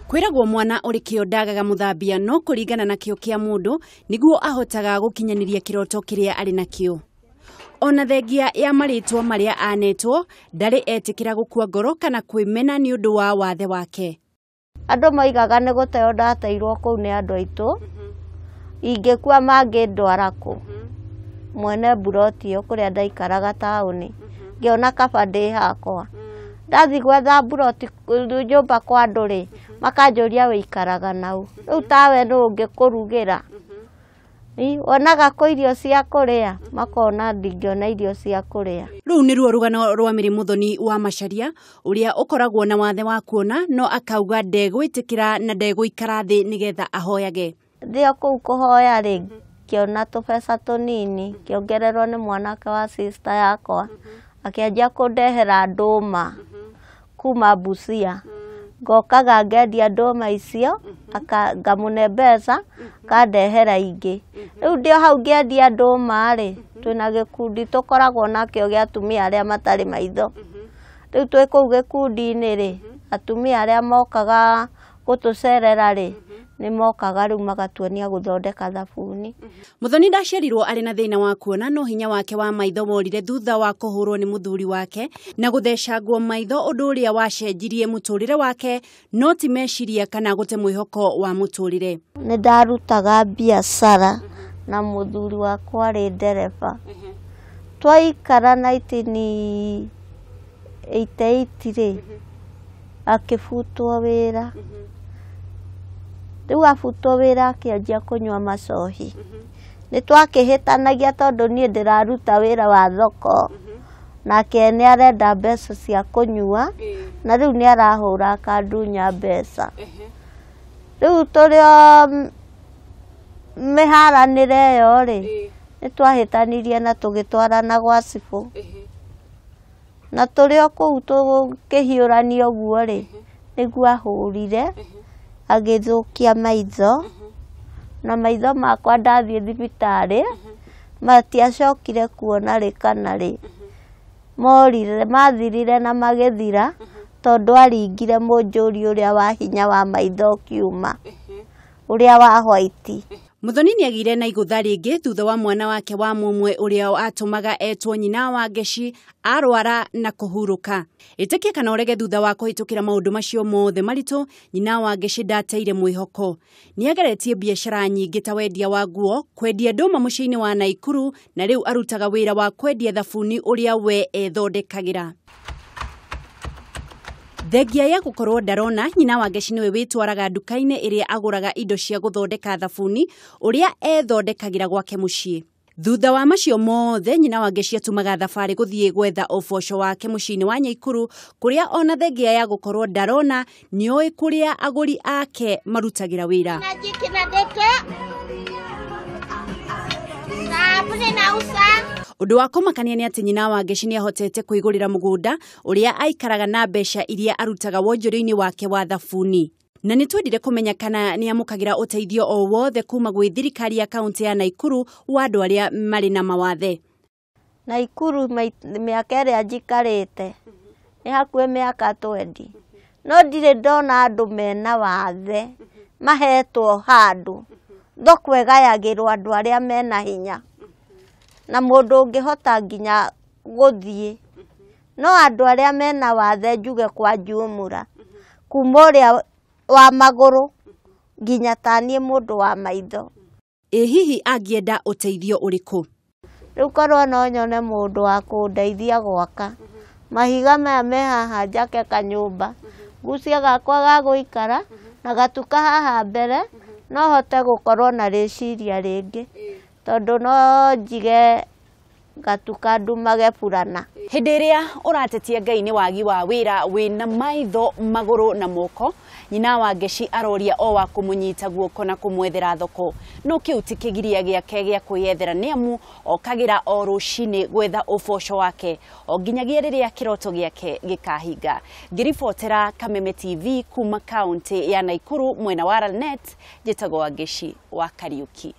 Kwĩragwo mwana ũrĩ kĩo ndagaga mũthambia, no kũringana na kĩo kĩa mũndũ nĩguo ahotaga gũkinyanĩria kĩroto kĩrĩa arĩ nakĩo. Ona thengia ya marĩtwa marĩa anetwo, ndarĩ etĩkĩra gũkua ngoro kana kwĩmena nĩ ũndũ wa wathe wake. Andũ moigaga nĩ gũteo ndateirwo kũu nĩ andũ aitũ, ingĩkua mangĩndwara kũ? Mwene mburoti ĩyo kũrĩa ndaikaraga taũni, ngĩona kaba ndĩ hakwa. Ndathiĩ gwetha mburoti nyũmba kwa andũ rĩ, makanjũria wĩikaraga nau. Rĩu tawe nũ ũngĩkũrugĩra? Wonaga kũ irio cia kũrĩa? Makona ndingĩona irio cia kũrĩa. Rũu nĩruo rũgano rwa Mary Muthoni wa Macharia ũrĩa ũkoragwo na wathe wa kuona no akauga ndegwĩtĩkĩra na ndegũikara thĩ nĩgetha ahoyage. Ndĩ o kũu kũhoya rĩ, ngĩona tũbeca tũnini, ngĩongererwo nĩ mwanake wa sister yakwa, akĩanjia kũndehera ndũma kuma Busia. Ngokaga ngendia ndũma icio, ngamũne mbeca, akandehera ingĩ. Rĩu ndĩ o hau ngĩendia ndũma rĩ, twĩna gĩkundi tũkoragwo nakĩo gĩa atumia arĩa matarĩ maitho. Rĩu twĩ kũu gĩkundi-inĩ rĩ, atumia arĩa mokaga gũtũcerera rĩ, nĩ mokaga rĩu magatuonia gũthondeka thabuni. Muthoni ndaciarirwo arĩ na thĩna wa kuona, no hinya wake wa maitho worire thutha wa kũhũrwo nĩ mũthuri wake na gũthecangwo maitho, ũndũ ũrĩa wacenjirie mũtũrĩre wake, no ti meciria kana gũte mwĩhoko wa mũtũrĩre. Nĩ ndarutaga biacara na mũthuri wakwa arĩ ndereba. Twaikara 1988 rĩ, akĩbutwo wĩra. Rĩu abutwo wĩra akĩanjia kũnyua macohi. Nĩ twakĩhĩtanagia tondũ niĩ ndĩraruta wĩra wa thoko, nake nĩ arenda mbeca cia kũnyua, na rĩu nĩ arahũra akandunya mbeca. Rĩu tũrĩ o mĩharanĩre ĩyo rĩ, nĩ twahĩtanirie na tũgĩtwarana gwa cibũ. Na tũrĩ o kũu tũkĩhiũrania ũguo rĩ, nĩguo ahũrire agĩthũkia maitho, na maitho makwa ndathiĩ thibitarĩ matiacokire kuona rĩ kana rĩ. Morire, mathirire na magĩthira tondũ aringire mũnjũri ũrĩa wa hinya wa maitho ũkiuma, ũrĩa wa white. Muthoni nĩagĩire na igũtha rĩngĩ thutha wa mwana wake wa mũmwe ũrĩa atũmaga etwo nyina wa Ngeci arwara na kũhurũka. Ĩtĩkia kana ũrege, thutha wa kũhĩtũkĩra maũndũ macio mothe maritũ, nyina wa Ngeci ndateire mwĩhoko. Nĩageretie biacara nyingĩ ta wendia wa nguo, kwendia ndũma mũciĩ-inĩ wa Naikuru, na rĩu arutaga wĩra wa kwendia thabuni ũrĩa we ethondekagĩra. Thengia ya gũkorwo ndarona, nyina wa Ngeci nĩwe wĩtwaraga nduka-inĩ ĩrĩa agũraga indo cia gũthondeka thabuni ũrĩa ethondekagĩra gwake mũciĩ. Thutha wa macio mothe, nyina wa Ngeci atumaga thabarĩ gũthiĩ gwetha ũboco wake mũciĩ-inĩ wa Nyaikuru, kũrĩa ona thengia ya gũkorwo ndarona nĩoĩ kũrĩa agũri ake marutagĩra wĩra. Ũndũ wa kũmakania nĩ atĩ nyina wa Ngeci nĩahotete kwĩgũrĩra mũgũnda ũrĩa aikaraga na mbeca iria arutaga wonjoria-inĩ wake wa thabuni. Na nĩ twendire kũmenya kana nĩamũkagĩra ũteithio o wothe kuma gwĩ thirikari ya kaũntĩ ya Naikuru wa andũ arĩa marĩ na mawathe. Naikuru mĩaka ĩrĩa njikarĩte nĩ hakuhĩ mĩaka 20, no ndirĩ ndona andũ mena wathe mahetwo handũ. Thoko ĩgayagĩrwo andũ arĩa mena hinya na mũndũ ũngĩhota nginya gũthiĩ, no andũ arĩa mena wathe njuge kwa jumura, kuma ũrĩa wa magũrũ nginya ta niĩ mũndũ wa maitho. Ĩ hihi angĩenda ũteithio ũrĩkũ? Rĩu korwo no nyone mũndũ wa kũndeithia gwaka mahiga maya me haha, njake kanyũmba, ngucie gakwa ga gũikara na gatuka haha mbere, no hote gũkorwo na rĩciria rĩngĩ, tondũ no njige gatuka ndumage burana. Hĩndĩ ĩrĩa ũratetia Ngai nĩ wagi wa wĩra wĩna maitho, magũrũ na moko, nyina wa Ngeci aroria o wa kũmũnyita guoko na kũmwethera thoko. No kĩu ti kĩgiria gĩake gĩa kwĩyethera, nĩ amu okagĩra o rũcinĩ gwetha ũboco wake o nginyagia rĩrĩa kĩroto gĩake gĩkahinga. Ngĩribotera Kameme TV kuma kaũntĩ ya Naikuru mwena wa Lanet, njĩtagwo Wangeci wa Kariuki.